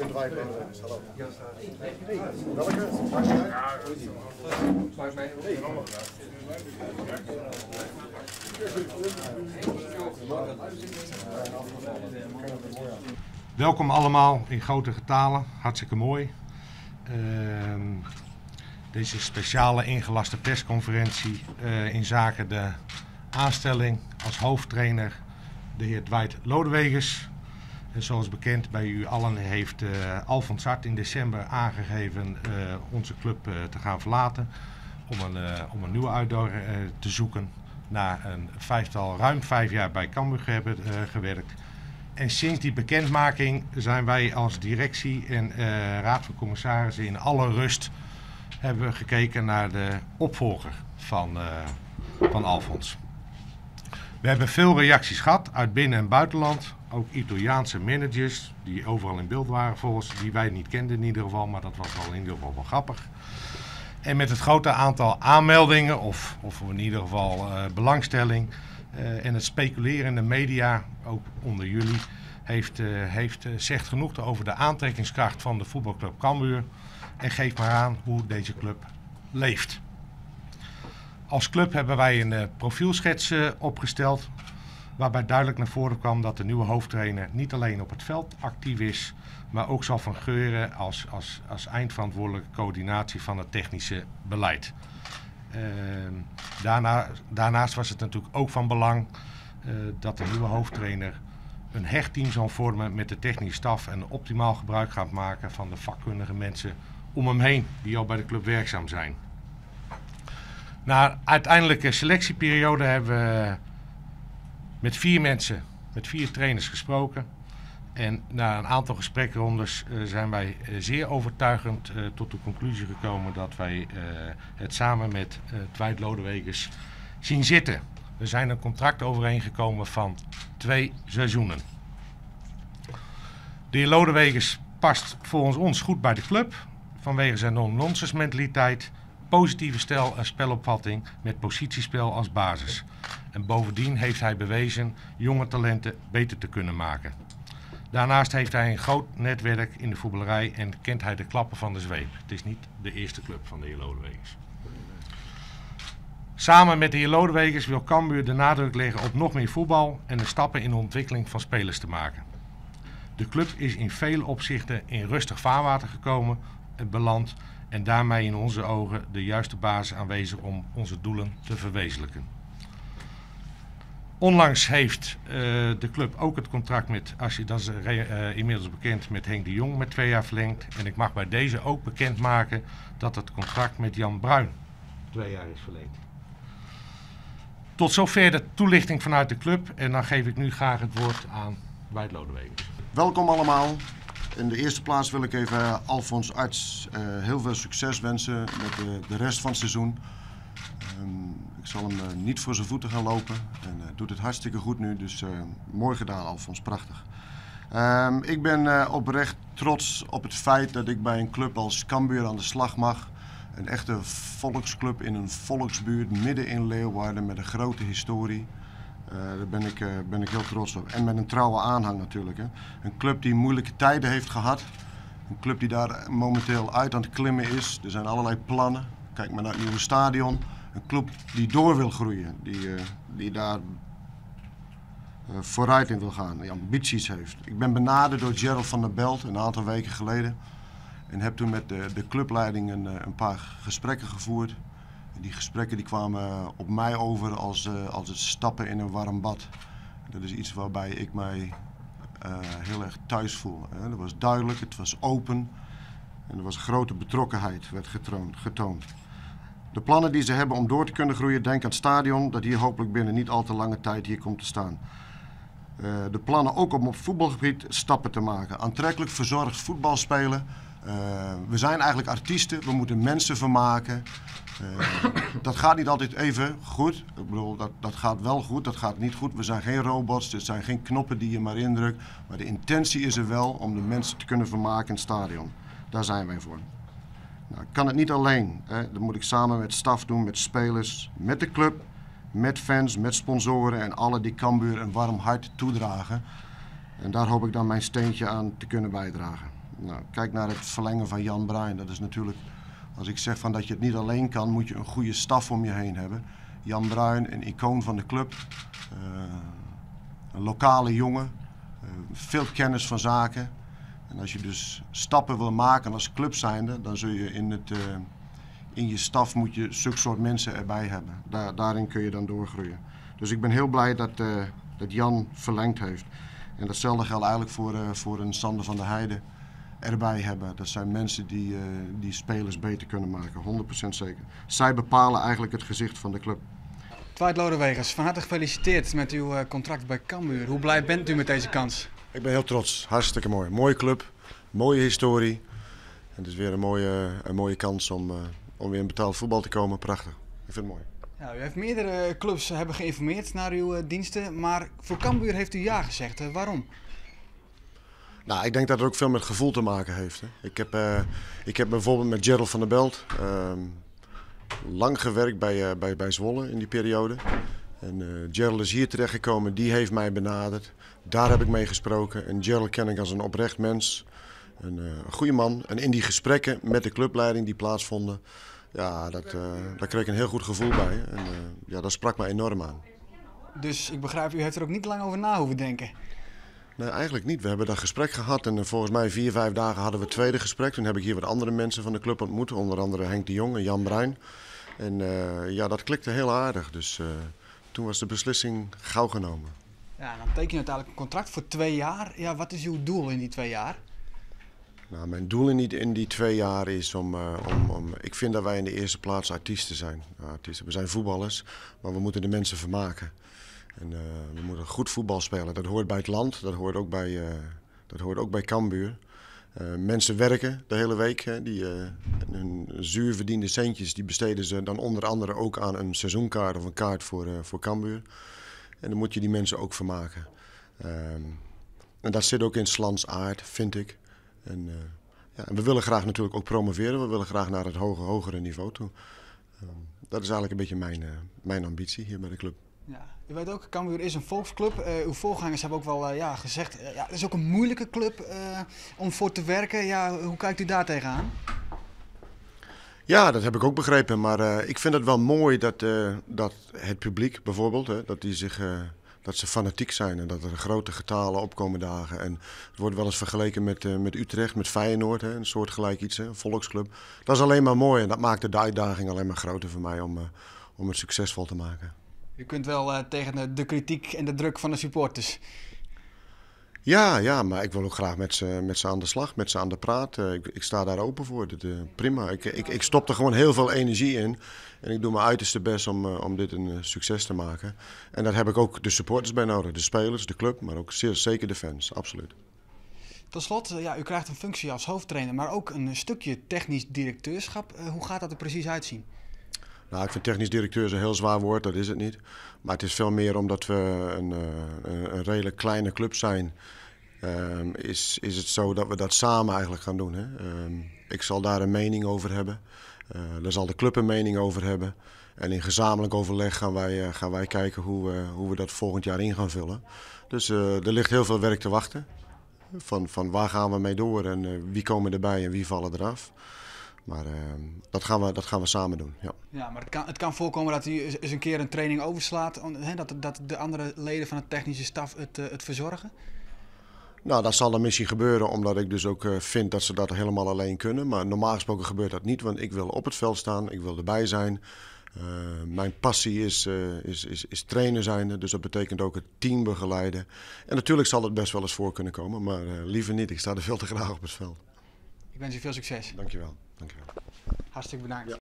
Ik bin Dwight Lodewegers, hallo. Hey, welke? Welkom allemaal in grote getalen, hartstikke mooi. Deze speciale ingelaste persconferentie in zaken de aanstelling als hoofdtrainer de heer Dwight Lodeweges. En zoals bekend bij u allen heeft Alfons Art in december aangegeven onze club te gaan verlaten om een nieuwe uitdaging te zoeken. Na een vijftal, ruim 5 jaar bij Cambuur hebben gewerkt. En sinds die bekendmaking zijn wij als directie en raad van commissarissen in alle rust hebben we gekeken naar de opvolger van Alfons. We hebben veel reacties gehad uit binnen- en buitenland. Ook Italiaanse managers die overal in beeld waren volgens, die wij niet kenden in ieder geval, maar dat was wel in ieder geval wel grappig. En met het grote aantal aanmeldingen of in ieder geval belangstelling en het speculeren in de media, ook onder jullie, zegt genoeg over de aantrekkingskracht van de voetbalclub Cambuur en geeft maar aan hoe deze club leeft. Als club hebben wij een profielschets opgesteld, waarbij duidelijk naar voren kwam dat de nieuwe hoofdtrainer niet alleen op het veld actief is, maar ook zal fungeren als eindverantwoordelijke coördinatie van het technische beleid. Daarnaast was het natuurlijk ook van belang dat de nieuwe hoofdtrainer een hecht team zal vormen met de technische staf en optimaal gebruik gaat maken van de vakkundige mensen om hem heen die al bij de club werkzaam zijn. Na uiteindelijke selectieperiode hebben we met 4 mensen, met 4 trainers gesproken. En na een aantal gesprekrondes zijn wij zeer overtuigend tot de conclusie gekomen dat wij het samen met Dwight Lodeweges zien zitten. We zijn een contract overeengekomen van 2 seizoenen. De heer Lodeweges past volgens ons goed bij de club vanwege zijn no-nonsense mentaliteit, positieve stijl en spelopvatting met positiespel als basis. En bovendien heeft hij bewezen jonge talenten beter te kunnen maken. Daarnaast heeft hij een groot netwerk in de voetballerij en kent hij de klappen van de zweep. Het is niet de eerste club van de heer Lodeweges. Samen met de heer Lodeweges wil Cambuur de nadruk leggen op nog meer voetbal en de stappen in de ontwikkeling van spelers te maken. De club is in vele opzichten in rustig vaarwater gekomen en beland en daarmee in onze ogen de juiste basis aanwezig om onze doelen te verwezenlijken. Onlangs heeft de club ook het contract met, als je, dat is inmiddels bekend, met Henk de Jong met 2 jaar verlengd. En ik mag bij deze ook bekendmaken dat het contract met Jan Bruin 2 jaar is verlengd. Tot zover de toelichting vanuit de club en dan geef ik nu graag het woord aan Dwight Lodeweges. Welkom allemaal. In de eerste plaats wil ik even Alfons Arts heel veel succes wensen met de rest van het seizoen. Ik zal hem niet voor zijn voeten gaan lopen en doet het hartstikke goed nu, dus mooi gedaan Alfons, prachtig. Ik ben oprecht trots op het feit dat ik bij een club als Cambuur aan de slag mag. Een echte volksclub in een volksbuurt midden in Leeuwarden met een grote historie. Daar ben ik heel trots op. En met een trouwe aanhang natuurlijk. Hè. Een club die moeilijke tijden heeft gehad. Een club die daar momenteel uit aan het klimmen is. Er zijn allerlei plannen. Kijk maar naar het nieuwe stadion. Een club die door wil groeien. Die daar vooruit in wil gaan. Die ambities heeft. Ik ben benaderd door Gerald van der Belt een aantal weken geleden. En heb toen met de clubleiding een paar gesprekken gevoerd. En die gesprekken die kwamen op mij over als het stappen in een warm bad. Dat is iets waarbij ik mij heel erg thuis voel. Hè. Dat was duidelijk, het was open en er was grote betrokkenheid werd getoond. De plannen die ze hebben om door te kunnen groeien, denk aan het stadion dat hier hopelijk binnen niet al te lange tijd hier komt te staan. De plannen ook om op voetbalgebied stappen te maken. Aantrekkelijk verzorgd voetbal spelen. We zijn eigenlijk artiesten, we moeten mensen vermaken. Dat gaat niet altijd even goed. Dat gaat wel goed, dat gaat niet goed. We zijn geen robots, dit zijn geen knoppen die je maar indrukt. Maar de intentie is er wel om de mensen te kunnen vermaken in het stadion. Daar zijn wij voor. Ik kan het niet alleen. Hè. Dat moet ik samen met staf doen, met spelers, met de club, met fans, met sponsoren en alle die Cambuur een warm hart toedragen. En daar hoop ik dan mijn steentje aan te kunnen bijdragen. Nou, kijk naar het verlengen van Jan Bruin. Dat is natuurlijk, als ik zeg van dat je het niet alleen kan, moet je een goede staf om je heen hebben. Jan Bruin, een icoon van de club, een lokale jongen, veel kennis van zaken. En als je dus stappen wil maken als club zijnde, dan zul je in je staf moet je zulke soort mensen erbij hebben. Daarin kun je dan doorgroeien. Dus ik ben heel blij dat Jan verlengd heeft. En datzelfde geldt eigenlijk voor een Sander van der Heijden erbij hebben. Dat zijn mensen die spelers beter kunnen maken, 100% zeker. Zij bepalen eigenlijk het gezicht van de club. Dwight Lodeweges, van harte gefeliciteerd met uw contract bij Cambuur. Hoe blij bent u met deze kans? Ik ben heel trots, hartstikke mooi. Mooie club, mooie historie. En het is weer een mooie kans om weer in betaald voetbal te komen. Prachtig, ik vind het mooi. Ja, u heeft meerdere clubs hebben geïnformeerd naar uw diensten, maar voor Cambuur heeft u ja gezegd. Waarom? Nou, ik denk dat het ook veel met gevoel te maken heeft. Hè. Ik heb bijvoorbeeld met Gerald van der Belt lang gewerkt bij Zwolle in die periode. En Gerald is hier terechtgekomen, die heeft mij benaderd. Daar heb ik mee gesproken. En Gerald ken ik als een oprecht mens, een goede man. En in die gesprekken met de clubleiding die plaatsvonden, ja, daar kreeg ik een heel goed gevoel bij. En ja, dat sprak me enorm aan. Dus ik begrijp, u heeft er ook niet lang over na hoeven denken? Nee, eigenlijk niet. We hebben dat gesprek gehad en volgens mij 4, 5 dagen hadden we het tweede gesprek. Toen heb ik hier wat andere mensen van de club ontmoet, onder andere Henk de Jong en Jan Bruin. En ja, dat klikte heel aardig, dus toen was de beslissing gauw genomen. Ja, dan teken je uiteindelijk een contract voor 2 jaar. Ja, wat is uw doel in die 2 jaar? Nou, mijn doel in die 2 jaar is om... Ik vind dat wij in de eerste plaats artiesten zijn. Nou, artiesten. We zijn voetballers, maar we moeten de mensen vermaken. En we moeten goed voetbal spelen. Dat hoort bij het land, dat hoort ook bij Cambuur. Mensen werken de hele week. Hè, hun zuur verdiende centjes die besteden ze dan onder andere ook aan een seizoenkaart of een kaart voor Cambuur. En dan moet je die mensen ook vermaken. En dat zit ook in 's lands aard, vind ik. En, ja, en we willen graag natuurlijk ook promoveren. We willen graag naar het hogere niveau toe. Dat is eigenlijk een beetje mijn ambitie hier bij de club. Ja, u weet ook, Cambuur is een volksclub. Uw voorgangers hebben ook wel gezegd, ja, het is ook een moeilijke club om voor te werken. Ja, hoe kijkt u daar tegenaan? Ja, dat heb ik ook begrepen. Maar ik vind het wel mooi dat het publiek bijvoorbeeld, hè, dat ze fanatiek zijn en dat er grote getalen opkomen dagen. En het wordt wel eens vergeleken met Utrecht, met Feyenoord, hè, een soortgelijk iets, hè, een volksclub. Dat is alleen maar mooi en dat maakt de uitdaging alleen maar groter voor mij om het succesvol te maken. U kunt wel tegen de kritiek en de druk van de supporters. Ja, maar ik wil ook graag met ze aan de slag, met ze aan de praat. Ik sta daar open voor. Prima. Ik stop er gewoon heel veel energie in. En ik doe mijn uiterste best om dit een succes te maken. En daar heb ik ook de supporters bij nodig. De spelers, de club, maar ook zeer zeker de fans. Absoluut. Tot slot, ja, u krijgt een functie als hoofdtrainer, maar ook een stukje technisch directeurschap. Hoe gaat dat er precies uitzien? Nou, ik vind technisch directeur een heel zwaar woord, dat is het niet. Maar het is veel meer omdat we een redelijk kleine club zijn. Is het zo dat we dat samen eigenlijk gaan doen. Hè? Ik zal daar een mening over hebben. Daar zal de club een mening over hebben. En in gezamenlijk overleg gaan wij kijken hoe we dat volgend jaar in gaan vullen. Dus er ligt heel veel werk te wachten. Van waar gaan we mee door en wie komen erbij en wie vallen eraf. Maar dat gaan we samen doen, ja. Ja, maar het kan voorkomen dat u eens een keer een training overslaat, hè, dat de andere leden van het technische staf het verzorgen? Nou, dat zal dan misschien gebeuren, omdat ik dus ook vind dat ze dat helemaal alleen kunnen. Maar normaal gesproken gebeurt dat niet, want ik wil op het veld staan, ik wil erbij zijn. Mijn passie is trainer zijn, dus dat betekent ook het team begeleiden. En natuurlijk zal het best wel eens voor kunnen komen, maar liever niet. Ik sta er veel te graag op het veld. Ik wens u veel succes. Dankjewel. Dankjewel. Hartstikke bedankt. Ja.